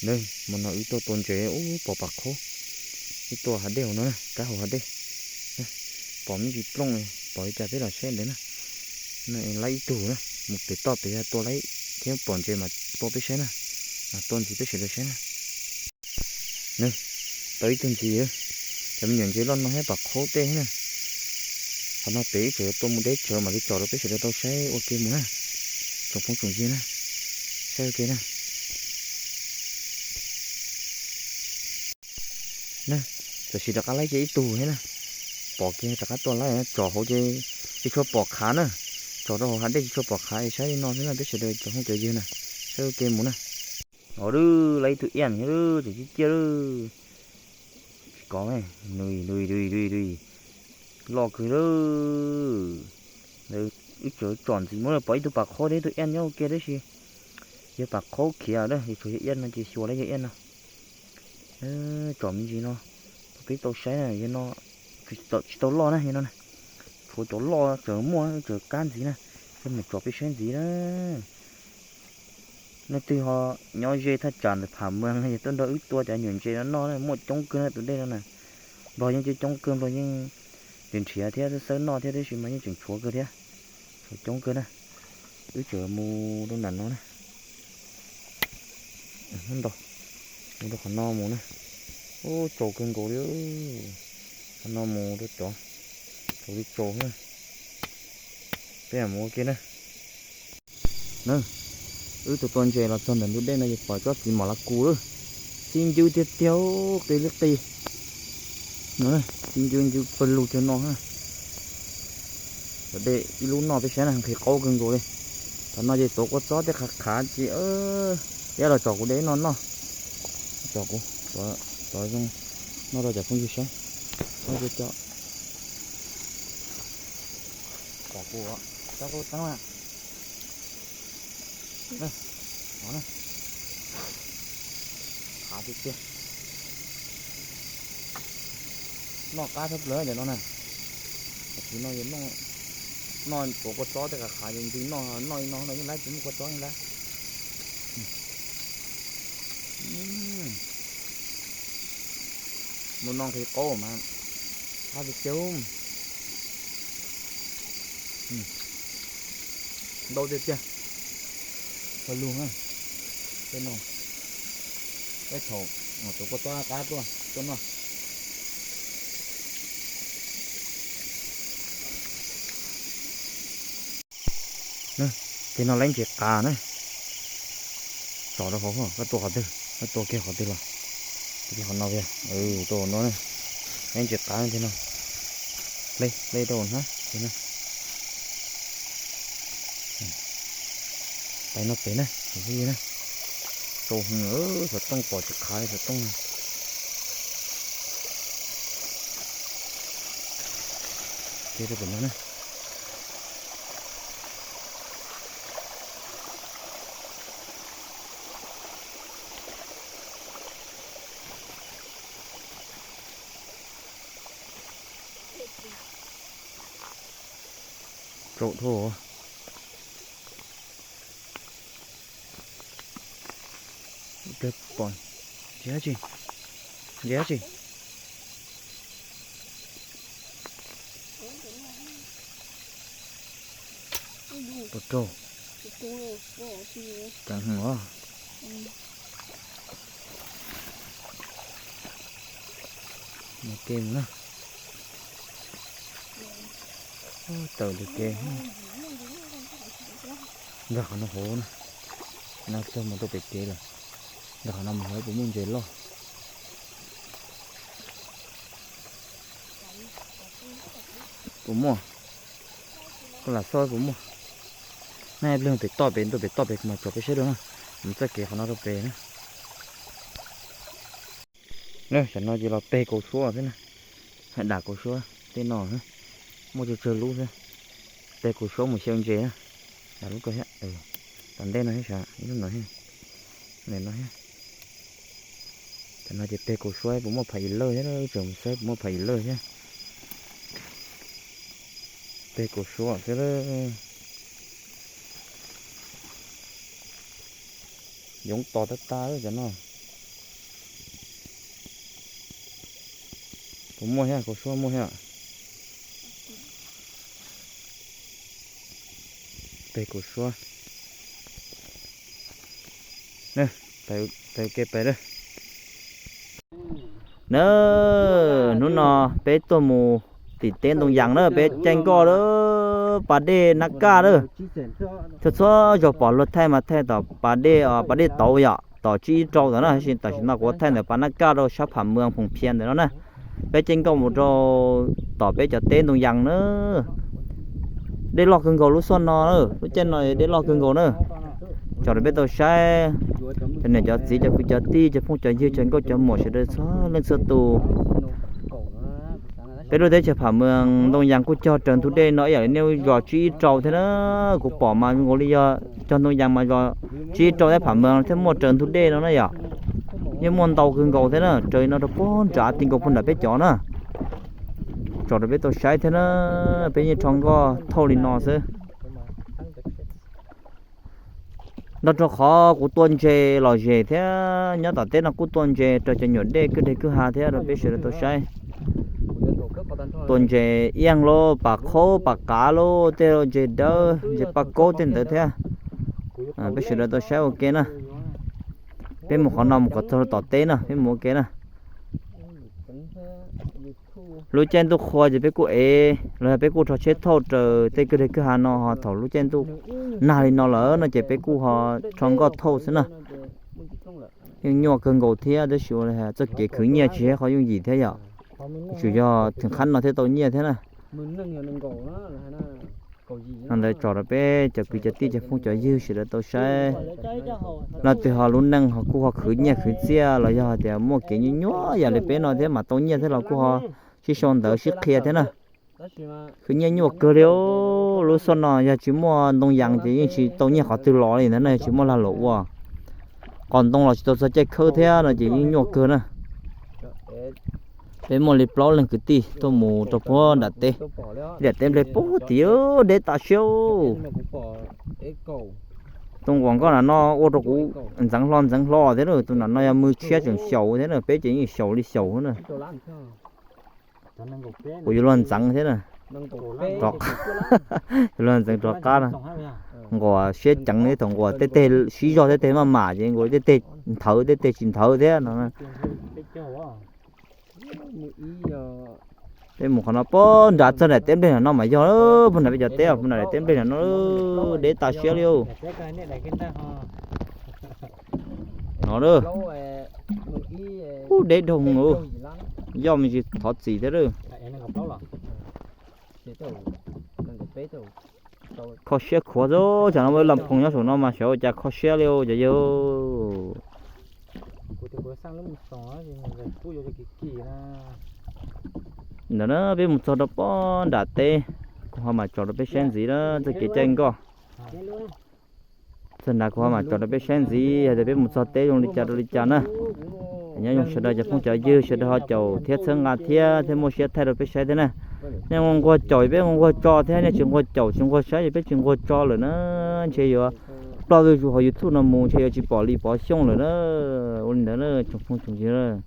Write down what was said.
Nws, hmo no wb tuaj tua ntses ub pom pas qhaub, wb tua hav dej hauv no na, kab hauv hav dej. Pom me ntsis plooj, pom li cas peb los saib ntawd na. Laib ib tug na, mus pem toj pem yog tua laib thiab pom ntses mas tua peb saib na, mas tua ntxiv peb sawv daws saib na. Nws, tau ib tug ntxiv, cov me nyuam ntses loj no thiab pas qhaub tej na. Qhov no pem wb tseem yuav tua mus deb tsawv mam li tsom rau peb sawv daws tau saib ua ke mus na. Tsoom phooj tsoom ywg na, saib ua ke na. Na, tam sim rov qab laib kiag ib tug thiab na. Pom kiag rov qab tua laib, tsom hauv ces tsis tshua pom qhav na. Tsom rau hauv hav dej tsis txhua pom qhav es saib li no xwb na peb sawv daws cov phooj cov ywg na. Saib ua ke mus na. Ov, laib ib tug iab thiab, tseem ciaj ciaj lawm. Tsis kov, nws, nws, nws, nws, loj kawg lawm. Wb tseem tsom ntxiv mus, pom ib tug pas qhaub thiab ib tug iab nyob ua ke tab sis yog pas qhaub khiav lawm, yog tsuas yog iab no ces xyuas lawm yog iab no. Tsom me ntsis no, peb tau saib na, yog no tsis tau loj na, yog no na. Tshuav cov loj tseem muaj tseem qab ntxiv na, peb mus tsom peb saib ntxiv na. Leej twg ho nyob ze thaj tsam ntawm Pham Meeg yog tuaj nrog wb tua cov nyuam ntses no noj na, muaj coob kawg na tus dej no na. Nplog yeej coob coob kawg, Nplog yeej nrhiav nrhiav thiab xawb noj thiab tab sis mas yeej tseem tshuav kawg thiab. Tshuav coob kawg na. Wb tseem mus rau nram no na. Mus rau qhov no mus na. Ub, tsaus kawg nkaus li. Qhov no mus rau cov, tsaus li tsaus na. Peb mus ua ke na. Na, wb tus tua ntses los txog ntawm ntug dej no ces pom tsob txiv mom la kus lawm. Txi ncw tiag tiag, qis li qis. No, txi ncw ncw pawg lug cuag no. Cov dej ib lub noj peb saib na, nqhis qaub kawg nkaus li. Thaum no ces tuav kua txob tej qhav qhav ces, yog los tsom kuv de ib no noj. Tsom kuv, tsom zoo noj rau cov phooj ywg saib. Tsom kuv, tsom kuv teeb na. Qhav tiag tiag. Noj qab tshaj plaws cov no na. Tam sim no noj tuav kua txob tej qhav qhav ces ncw noj, noj li no no yeej laib, tsis muaj kua txob yeej laib. Mus no nqhis qaub mas qab tiag tiag. Ntau tiag tiag. Pawg lug tej no. Tej thaum tuav kua txob qab tuaj tuaj noj. Tej no laib ntses qav na. Tsom rau hauv, koj tua qhov twg, koj tua kiag qhov twg los. Tua kiag qhov no, tua no na. Laib ntses qav tej no. Hle, hle rau hnab. Tais no pem na, na. Tsaus heev, xov tooj pom tsis qhav xov tooj. Hle rau pem no na. Tsaus dhau. Pom ntses dab tsi? Ntses dab tsi? Pom rau. Ceev heev os. Mus ke mus na. Tawm tus ke. Nkag qhov no hauv na. No txog mus rau pem kev lawm. Nkag qhov no mus hauv puas muaj ntses loj. Puas muaj? Koj lam xauj puas muaj. Nej plig pem toj pem ntuj pem toj pem kuv mam tsom peb saib dua na. Mus txoj kev qhov no rau pem na. Tam no ces los peg kaus suab xwb na. Dam kaus suab tej no muaj tsawg tsawg lub xwb. Peg kaus suab mus xyaw ntses na. Dam lub ko thiab, tom ntej no thiab sav, ib lub no thiab, no thiab. Tam no ces peg kaus suab puas muaj pham ib lawj thiab, tseem mus saib puas muaj pham ib lawj thiab. Peg kaus suab xwb. Yoov tos tag tag cov no. Kuv muaj thiab, kuv suab muaj thiab. Peb kuv suab. Peb ke peb lawm. Na, hnub no peb tuaj mus tim teb Ntoo Yas na, peb caij nkoj lawm pas dej Nab Kaj lawm. Txhua txhua zaus pom luag thaij mas thaij tom pas dej, pas dej tauv yom, tom tsib ib rau tom na, tab sis tam sim no kuv thaij ntawm pas Nab Kaj rau sab Pham Mws Phoom Phias ntawm no na. Peb caij nkoj mus rau tom peb cov teb Ntoo Yas na. Dej loj kawg nkaus lub xyoo no, lub caij no dej loj kawg nkaus na. Tso rau peb tau saib, cov niam cov txiv cov kwv cov tij cov phooj cov ywg cov nkauj cov muam sawv daws txhua leej txhua tus. Peb lub teb chaws Pham Mws Ntoo Yas kuj cog raws ntug dej no ib yam li nej lub zos tsib ib rau thiab na. Kuv pom mas nkaus li yog cog Ntoo Yas mas zos tsib ib rau thiab Pham Mws thiaj muaj raws ntug dej no na yom. Yeej muaj ntau kawg nkaus thiab na, raws li no rau puag nrad ti nkaus puag nram peb cov na. Tso rau peb tau saib thiab na, peb yeej rho nkoj thauj li no xwb. Nrog rau qhov kuv tua ntses lom zem thiab, nyob tom teb no kuj tua ntses raws cov nyuam dej kwj deg kwj ha thiab rau peb sawv daws tau saib. Tua ntses iaj lauj, pam qhaub pam qav lauj, tej ntses dawb ntses paj kaub tej ntawd thiab. Peb sawv daws tau saib ua ke na. Peb mus qhov no mus kom txog tom teb na, peb mus ua ke na. Lub caij ntuj qhua ces peb kuj ev los yog peb kuj rho tsheb thauj raws tej kwj deg kwj ha no, ho thaum lub caij ntuj nag li no lawm no ces peb kuj ho rho nkoj thauj xwb na. Yeej nyuaj kawg nkaus thiab tab sis ua li txoj kev khwv nyiaj tsis yog qhov yooj yim thiab yom. Tsuas yog theem qhab no thiaj tau nyiaj thiab na. No ntawd tso rau peb cov kwv cov tij cov phooj cov ywg sawv daws tau saib. Leej twg ho lub neej ho kuj ho khwv nyiaj khwv txiaj los yog hais tias muaj kev nyuaj nyuaj yam li peb no thiab mas tau nyiaj thiab los kuj ho sib sau ntawv sib qhia thiab na. Khwv nyiaj nyuaj kawg li. Lub xyoo no yog tsis muaj Ntoo Yas ces yeej tsis tau nyiaj qhov twg los li ntawd na, yog tsis muaj lag luam ua qos ntoo los tsis tau txog caij khawb thiab no ces yeej nyuaj kawg na. Peb muaj li plaub leeg kwv tij tuaj mus rau puag nram teb, nram teb nplej puag tid, deb tas siab. Tus nquas nkoj nram no ua rau kuv ntxeev hlo ntxeev hlo thiab na, tus nram no yog mws tshiab tseem xyaum thiab na, peb ces yeej xyaum li xyaum na. Kuv yuav luag ntxeev thiab na. Yuav luag ntxeev rov qab na. Nquas siab ceev li, thaum nquas tej teg sib zog tej teg maj mam ces nquas tej teg nthawv tej teg tsis nthawv thiab no. Peb mus qhov no puag nrad txog nram teb nplej no mas yog puag nram peb cov teb, puag nram daim teb nplej no, deb tas siab li. No, ub, deb dhau, yoj me ntsis thov txim thiab lawm. Kho siab khuav xwb, tsam no muaj ib lo phoom nyob saum no mas xyov ua cas kho siab li cov yawg. Ntawm na peb mus txog rau puag nram teb, kuv ho mam tso rau peb saib ntxiv na, txoj kev caij nkoj. Txog nrad kuv ho mam tso rau peb saib ntxiv hais tias peb mus txog teb zoo li cas rau li cas na. Nyob zoo sawv daws cov phooj cov ywg sawv daws ho caum thiab txhawb nqa thiab thiab muaj siab thaij rau peb saib thiab na. Nej nquag caum peb nquag tso thiab, nej tsis nquag caum tsis nquag saib ces peb tsis nquag tso lawm na. Ntshe yuav ploj zuj zus hauv YouTube no mus ntshe yuav tsis pom li pom xyooj lawm na. Ua li ntawd na tsoom phooj tsoom ywg,